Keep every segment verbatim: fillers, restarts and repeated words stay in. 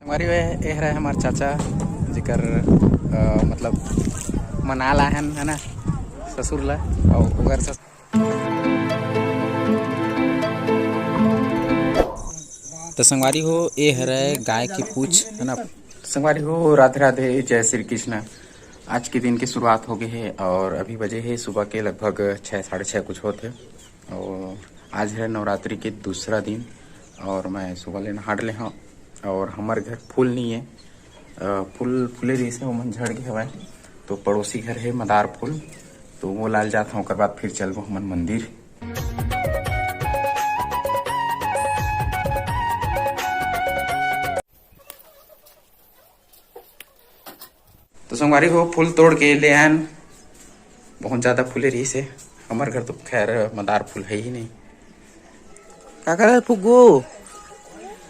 संगवारी हो, ए हरे हमार चाचा, जेकर, अ, मतलब, मना ला हन, है ना, ससुर ला, और ओकर सस-, तो संगवारी हो, ए हरे गाय के पूछ, है ना। संगवारी हो, राधे राधे, जय श्री कृष्ण। आज के दिन की शुरुआत हो गई है और अभी बजे है सुबह के लगभग छः, साढ़े छः कुछ होत है। और आज है नवरात्रि के दूसरा दिन और मैं सुबह ले नहा डले हँव। और हमर घर फूल नहीं है, अ, फूल फूले रहिस हे, ओमन झड़ गे हवय। तो पड़ोसी घर है मदार फूल, तो वो लाल जात हँव, ओकर बाद फिर चलबो हमन मंदिर। तो संगवारी हो, फूल तोड़ के ले आन, बहुत ज्यादा फूले रहिस हे। हमर घर तो खैर मदार फूल है ही नहीं। का करत फुग्गू?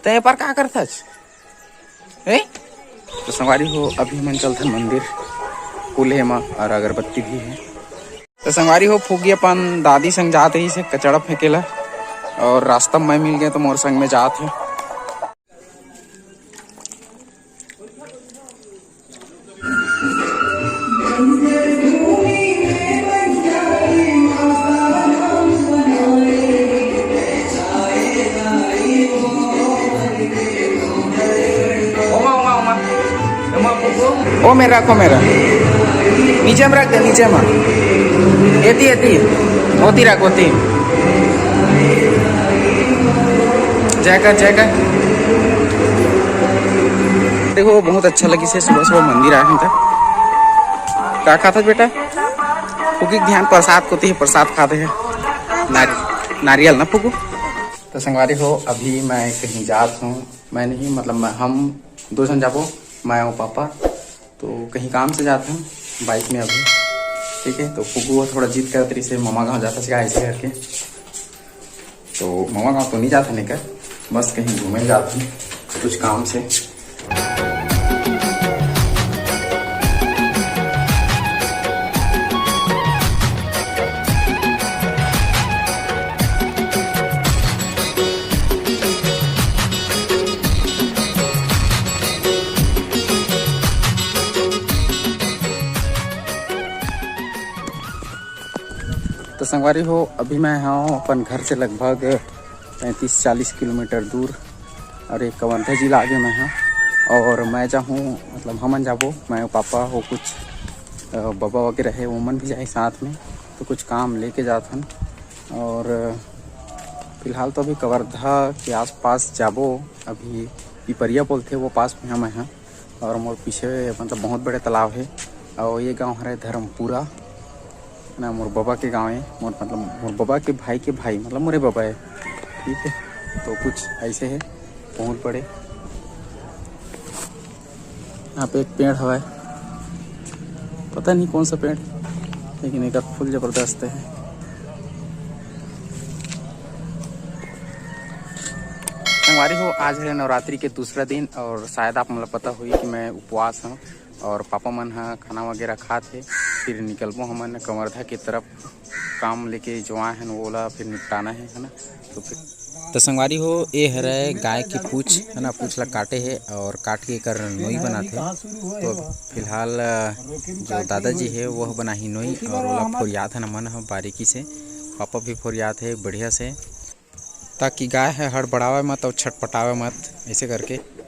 तैं ए पार का करथस? ए? तो संगवारी हो, अभी हमन चलथन मंदिर, फूल हे मा और अगरबत्ती भी है। तो संगवारी हो, फुग्गी अपन दादी संग जात रहिस हे कचड़ा फेंके ला, और रास्ता में मैं मिल गया तो मोर संग में जात हे। ओमा, ओमा, ओमा। ओमा, फुग्गू। ओ मेर रख, ओ मेर रख। नीचे में रख दे, नीचे में। एती, एती। ओती रख, ओती। जय कर, जय कर। देखो, बहुत अच्छा लगिस हे, सुबह सुबह मंदिर आए हन त। का खाथस बेटा? फुग्गी के ध्यान प्रसाद कोती हे, प्रसाद खाथे। नार-, नारियल ना फुग्गू। तो संगवारी हो, अभी मैं कहीं जात हँव, मैं नहीं, मतलब मैं, हम दो झन जाबो, मैं और पापा। तो कहीं काम से जात हन bike में अभी, ठीक है। तो फुग्गू ह थोड़ा जिद करत रहिस हे, ममा गाँव जात हस का ऐसे करके। तो ममा गाँव तो नहीं जात हन एकर, बस कहीं घूमे जात हन कुछ काम से। तो संगवारी हो, अभी मैं हँव अपन घर से लगभग पैंतीस चालीस किलोमीटर दूर, और एक कवर्धा जिला आगे मैं हँव, और मैं जाहूँ, मतलब हमन जाबो, मैं, पापा हो, कुछ, अ, बबा वगैरह है, ओमन भी जाही साथ में, तो कुछ काम लेके जात हन। और फिलहाल तो अभी कवर्धा के आसपास जाबो, अभी पिपरिया बोलथे, वो पास में हँव मैं ह। और मोर पीछे, मतलब, बहुत बड़े तालाब हे। और ये गांव हरे धर्मपुरा, है ना, मोर बबा के गांव हे, मोर, मतलब, मोर बबा के भाई के भाई, मतलब, मोरे बबा हे, ठीक है। तो कुछ ऐसे हे, बहुत बड़े। यहाँ पे एक पेड़ हवय, पता नहीं कौन सा पेड़, लेकिन एकर फूल जबरदस्त हे। संगवारी हो, आज है नवरात्रि के दूसरा दिन और शायद आप मन ला पता होही कि मैं उपवास हूँ और पापा मन ह खाना वगैरह खात हे। फिर निकलबो हमन कवर्धा के तरफ, काम लेके जो आए हन, ओला फिर निपटाना हे, है ना। तो फिर तो संगवारी हो, ए हरय गाय के पूछ, है ना, पूछ ला काटे हे और काट के एकर नोई बनाथे। तो फिलहाल, अ, जो दादाजी हे, वो बनाही नोई और ओला फोरियात हे ना मन ह बारीकी से। पापा भी फोरियात हे बढ़िया से, ताकि गाय ह हड़बड़ावे मत और छटपटावे मत, ऐसे करके।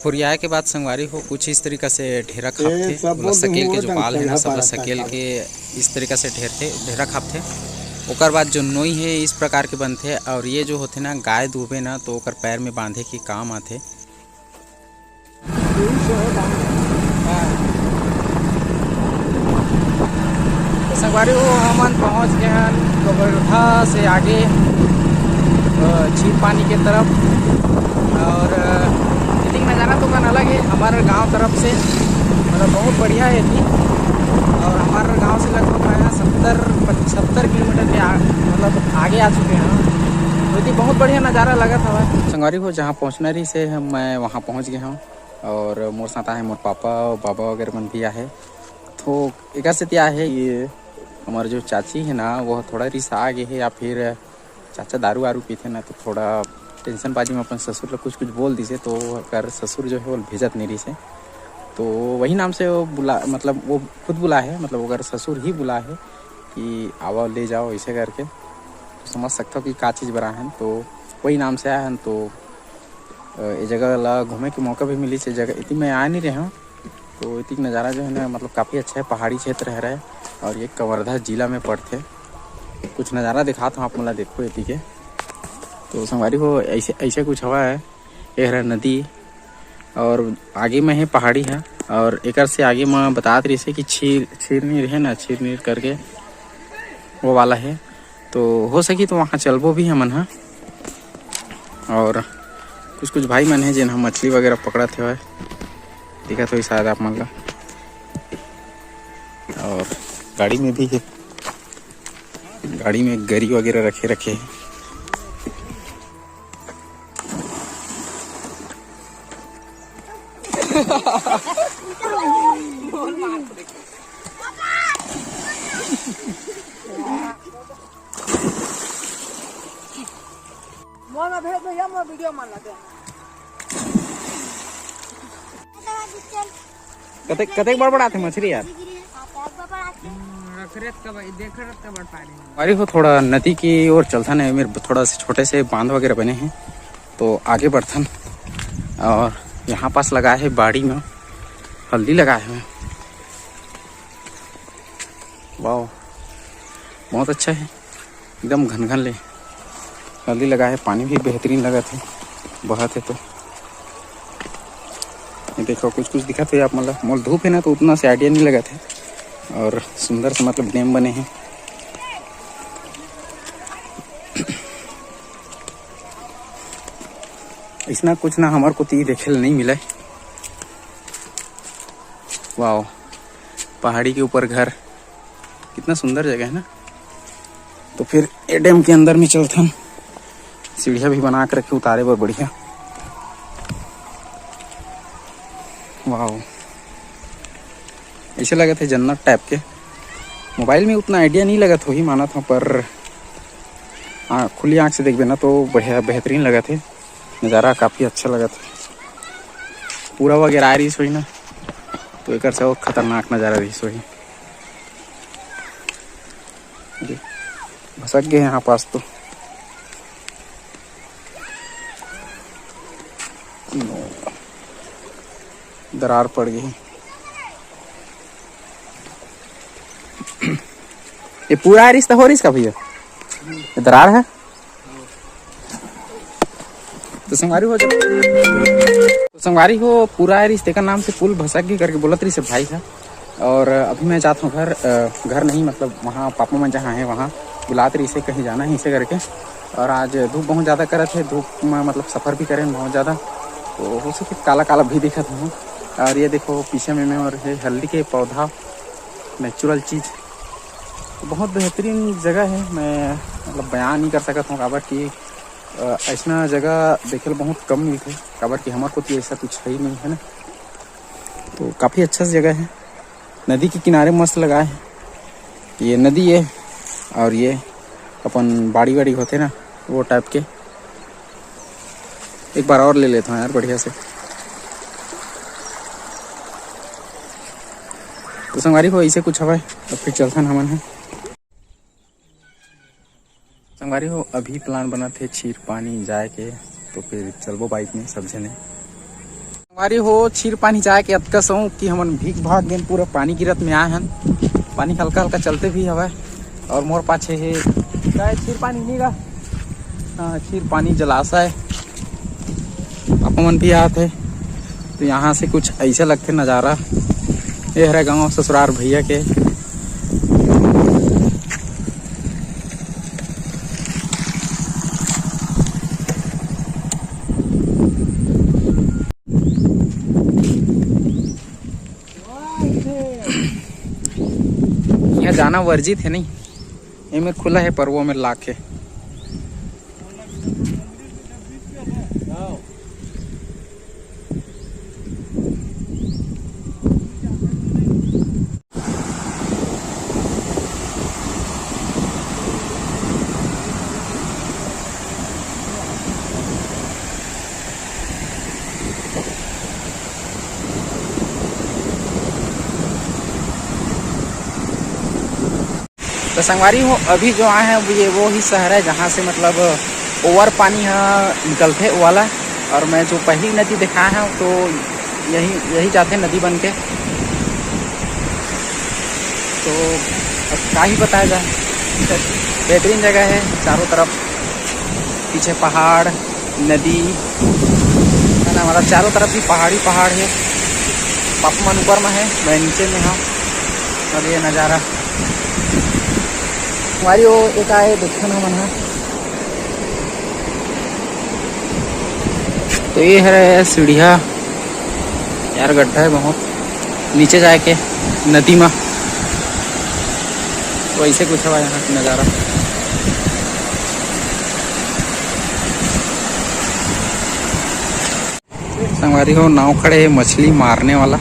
फुरियाए के बाद संगवारी हो कुछ इस तरीका से ढेरा खापथे, सब ओला बोल सकेल के जो बाल है ना, सब ला सकेल के इस तरीका से ढेरथे, ढेरा खापथे। ओकर बाद जो नोई है इस प्रकार के बनथे, और ये जो होथे ना, गाय दूबे ना तो ओकर पैर में बांधे के काम आथे। तो संगवारी हो, हमन पहुंच गए हैं कवर्धा से आगे, अ, झील पानी के तरफ। और, अ, एती के नज़ारा तो कन अलग है हमारे गांव तरफ से, मतलब बहुत बढ़िया है एती। और हमारे गांव से लगभग है सत्तर, सत्तर किलोमीटर के आ-, मतलब आगे आ चुके हैं। तो एती बहुत बढ़िया नज़ारा लगत हवय। संगवारी हो, जहाँ पहुँचना रहिस हे, हम, मैं वहाँ पहुँच गए हूँ। और मोर साथ आहे मोर पापा, बाबा वगैरह मन भी आहे। तो एकर सेती आहे, ये हमार जो चाची है ना, वो थोड़ा रिसा गे हे, या फिर चाचा दारू वारू पीथे ना, तो थोड़ा टेंशन बाजी में अपन ससुर ला कुछ कुछ बोल दिसे, तो ओकर ससुर जो है वो भेजत नहीं रहिसे। तो वही नाम से वो बुला, मतलब वो खुद बुला है, मतलब ओकर ससुर ही बुला है कि आवा ले जाओ ऐसे करके। तो समझ सकता हो कि का चीज़ बर आए हन। तो वही नाम से आए हन। तो अ, ये जगह ला घूमे के मौका भी मिलिस। ये जगह इतनी मैं आ नहीं रहा हूँ, तो इतनी नज़ारा जो है ना, मतलब काफ़ी अच्छा है, पहाड़ी क्षेत्र हरे। और ये कवर्धा जिला में पड़थे। कुछ नज़ारा दिखात हूँ आप मन ला, देखो एती के। तो संगवारी हो, ऐसे ऐसे कुछ हवा है। ये हरा नदी और आगे में है पहाड़ी है। और एकर से आगे में बतात रहिसे कि छीर छीरनीर है ना, छीरनीर करके वो वाला है। तो हो सकी तो वहाँ चलबो भी हमन ह। और कुछ कुछ भाई मन है जिन ह मछली वगैरह पकड़त हवय, दिखत होही शायद आप मन ला। और गाड़ी में भी है, गाड़ी में गरी वगैरह रखे रखे है। मोर में भेज दो, या मोर वीडियो मन लगे। कतेक, कतेक बड़ बड़ आथे मछली यार? रख रख के भाई, देख रख के बड़ पानी। अरे हो, थोड़ा नदी की ओर चलथन, एमेर थोड़ा से छोटे से बांध वगैरह बने हैं, तो आगे बढ़थन। और यहाँ पास लगाए है बाड़ी में हल्दी लगाए हैं। वाह, बहुत अच्छा है, एकदम घन घन ले हल्दी लगा है। पानी भी बेहतरीन लगत है, बहत है। तो ये देखो, कुछ कुछ दिखत है आप मन ला। मोल धूप है ना, तो उतना से आइडिया नहीं लगत है। और सुंदर से मतलब डैम बने हैं। इसना कुछ ना हमर कोती देखे ल नहीं मिले। वाओ, पहाड़ी के ऊपर घर, कितना सुंदर जगह है ना। तो फिर ए डैम के अंदर में चलथन, सीढ़िया भी बना के रखे उतारे बर बढ़िया। वाओ, ऐसे लगत है जन्नत टाइप के। मोबाइल में उतना आइडिया नहीं लगत होही, मानत हूँ, पर हाँ, खुली आँख से देखबे ना तो बढ़िया, बेहतरीन लगत है नज़ारा, काफ़ी अच्छा लगत है। पूरा वगैरह आ रही सोई ना, तो एक से और खतरनाक नज़ारा रही सोई। अरे, भसक गए यहाँ पास तो। दरार पड़ गई। ये पूरा रिश्ता हो रिस का भैया? ये दरार है। तो संगवारी हो, जब तो संगवारी हो, पूरा रिश्ते का नाम से पुल भसक गई करके बोलत रही से भाई था। और अभी मैं जाता हूँ घर, अ, घर नहीं, मतलब वहाँ पापा मन जहाँ है वहाँ बुलात रही से कहीं जाना है इसे करके। और आज धूप बहुत ज़्यादा करत है, धूप में मतलब सफ़र भी करें बहुत ज़्यादा, तो हो सके काला काला भी दिखत हूँ। और ये देखो पीछे में मैं और ये हल्दी के पौधा, नेचुरल चीज़, तो बहुत बेहतरीन जगह है। मैं मतलब बयान नहीं कर सकता हूँ काबर कि अ, ऐसना जगह देखे ल बहुत कम मिलथे, काबर कि हमर कोती ऐसा कुछ है ही नहीं है ना। तो काफ़ी अच्छा जगह है, नदी के किनारे मस्त लगा है। ये नदी है और ये अपन बाड़ी वाड़ी होते ना, वो टाइप के। एक बार और ले लेता हूँ यार बढ़िया से। तो संगवारी हो, ऐसे कुछ हवय, तो फिर चलथन हमन ह। संगवारी हो, अभी प्लान बनत हे छीर पानी जाए के, तो फिर चलबो बाइक में सब झने। संगवारी हो, छीर पानी जाए के अतका शौक कि हमन भीग भाग गेन, पूरा पानी गिरत में आए हन। पानी हल्का हल्का चलते भी हवय और मोर पाछे हे काय छीर पानी नहीं गा। हाँ, छीर पानी जलाशय। पापा मन भी आत हे, तो यहाँ से कुछ ऐसे लगथे नज़ारा। ये हरे गाँव ससुरार भैया के। यहाँ जाना वर्जित है नहीं, एमेर खुला है पर वो में लाख है। तो संगवारी हो, अभी जो आए हैं, वो ये वो ही शहर है, जहाँ से मतलब ओवर पानी ह निकलथे, वो वाला। और मैं जो पहली नदी दिखाया है, तो यही, यही जाते नदी बन के। तो अब क्या ही बताया जाए, बेहतरीन जगह है, चारों तरफ पीछे पहाड़, नदी है ना, मतलब चारों तरफ ही पहाड़ी पहाड़ है। पापा मन ऊपर में है, मैं नीचे में हूँ। और ये नज़ारा हमारी वो एक आए देखा ना मन है। तो ये है सीढ़िया यार, गड्ढा है बहुत नीचे जाए के नदी में। वैसे कुछ हवा यहाँ का नज़ारा। संगवारी हो, नाव खड़े है मछली मारने वाला।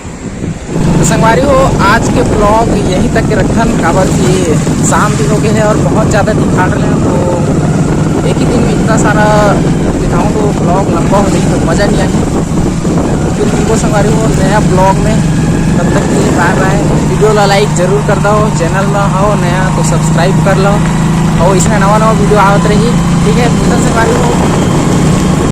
तो संगवारी हो, आज के ब्लॉग यहीं तक के रखन, काबर कि शाम भी हो गए है और बहुत ज़्यादा दिखा रहे हैं, तो एक ही दिन में इतना सारा दिखाऊँ तो ब्लॉग लंबा हो जाए, तो मज़ा नहीं आए। फिर मिलबो संगवारी हो नया ब्लॉग में, तब तक के लिए बाय बाय। वीडियो ला लाइक जरूर कर दो, चैनल में हो नया तो सब्सक्राइब कर लो, और इसमें नवा नवा वीडियो आवत रही। ठीक है, मिलता संगवारी हो।